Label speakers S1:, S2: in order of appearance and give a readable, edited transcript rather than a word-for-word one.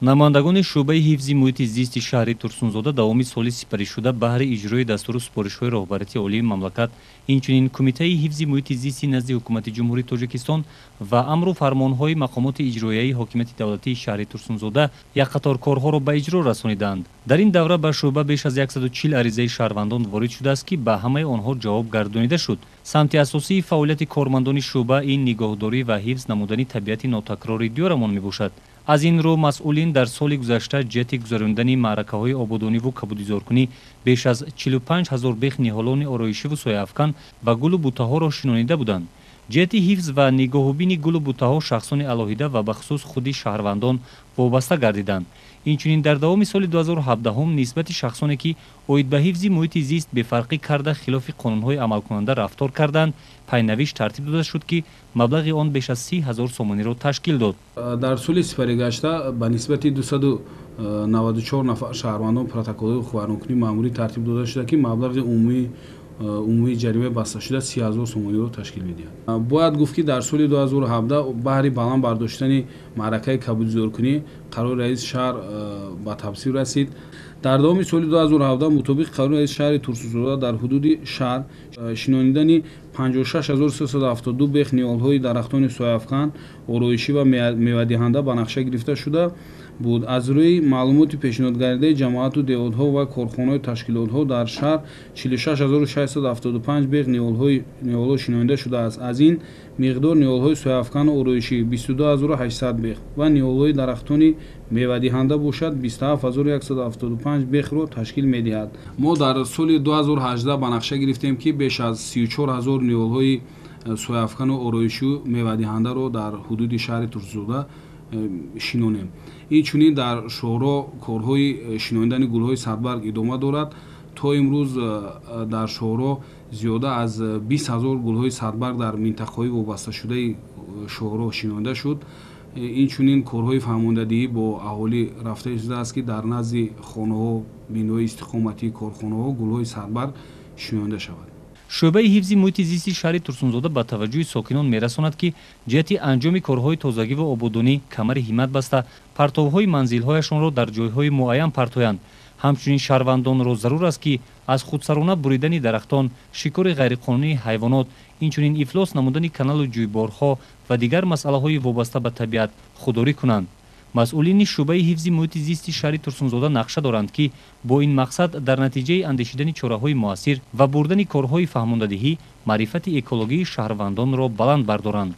S1: Намояндагони шӯъбаи ҳифзи муҳити зисти шаҳри Турсунзода давоми соли сипаришуда баҳри иҷрои дастуру супоришҳои роҳбарияти олии мамлакат, инчунин Кумитаи ҳифзи муҳити зисти назди Ҳукумати Ҷумҳурии Тоҷикистон ва амру фармонҳои мақомоти иҷроияи ҳокимияти давлатии шаҳри Турсунзода як қатор корҳоро ба иҷро расониданд. Дар ин давра ба шӯъба беш аз 140 аризаи шаҳрвандон ворид шудааст, ки ба ҳамаи онҳо ҷавоб гардонида шуд. Самти асосии фаъолияти кормандони шӯъба ин нигоҳдорӣ ва ҳифз намудани табиати нотакрори диёрамон мебошад. Аз ин рӯ масъулин дар соли гузашта ҷиҳати гузарондани маъракаҳои ободониву кабудизоркунӣ беш аз 45 ҳазор бех ниҳолони ороишиву сояафкан ва гулу бутаҳоро шинонида буданд. Ҷиҳати ҳифз ва нигоҳубини гулу бутаҳо шахсони алоҳида ва бахусус худи шаҳрвандон вобаста гардиданд. Инчунин дар давоми соли 2017 нисбати шахсоне, ки оид ба ҳифзи муҳити зист бефарқӣ карда, хилофи қонунҳои амалкунанда рафтор карданд, пайнавишт тартиб дода шуд, ки маблағи он беш аз 30 ҳазор сомониро ташкил дод.
S2: Дар соли сипаригашта ба нисбати 294 нафар шаҳрвандон протоколҳои ҳуқуқвайронкунии маъмурӣ тартиб дода шуда, ки маблағи умумии ҷарима басташуда 30 ҳазор сомониро ташкил медиҳад. Бояд гуфт, ки дар соли 2017 баҳри баланд бардоштани маъракаи кабудизоркунӣ қарори раиси шаҳр ба тасвиб расид. Дар давоми соли 2017 мутобиқи қарори раиси шаҳри Турсунзода дар ҳудуди шаҳр шинонидани 56372 бех ниҳолҳои дарахтони сояафкан, ороишӣ ва мевадиҳанда ба нақша гирифта шуда буд. Аз рӯи маълумоти пешниҳодгардидаи ҷамоату деҳотҳо ва корхонаҳои ташкилотҳо дар шаҳр 46675 бех ниҳолҳо шинонида шудааст. Аз ин миқдор ниҳолҳои сояафкану ороишӣ 22800 бех ва ниҳолҳои дарахтони мевадиҳанда бошад 27175 бехро ташкил медиҳад. Мо дар соли 2018 ба нақша гирифтем, ки беш аз 34 ҳазор ниҳолҳои сояафкану ороишию мевадиҳандаро дар ҳудуди шаҳри Турсунзода шинонем. Инчунин дар шоҳроҳ корҳои шинонидани гулҳои садбарг идома дорад. То имрӯз дар шоҳроҳ зиёда аз 20 ҳазор гулҳои садбарг дар минтақаҳои вобасташудаи шоҳроҳ шинонида шуд. Инчунин корҳои фаҳмондадиҳӣ бо аҳолӣ рафта истодааст, ки дар назди хонаҳо, бинои истиқоматӣ, корхонаҳо гулҳои садбарг шинонида шавад.
S1: Шӯъбаи ҳифзи муҳити зисти шаҳри Турсунзода ба таваҷҷӯҳи сокинон мерасонад, ки ҷиҳати анҷоми корҳои тозагиву ободонӣ камари ҳиммат баста, партовҳои манзилҳояшонро дар ҷойҳои муайян партоянд. Ҳамчунин шаҳрвандонро зарур аст, ки аз худсарона буридани дарахтон, шикори ғайриқонунии ҳайвонот, инчунин ифлос намудани каналу ҷӯйборҳо ва дигар масъалаҳои вобаста ба табиат худдорӣ кунанд. Масъулини шӯъбаи ҳифзи муҳити зисти шаҳри Турсунзода нақша доранд, ки бо ин мақсад дар натиҷаи андешидани чораҳои муассир ва бурдани корҳои фаҳмондадиҳӣ маърифати экологии шаҳрвандонро баланд бардоранд.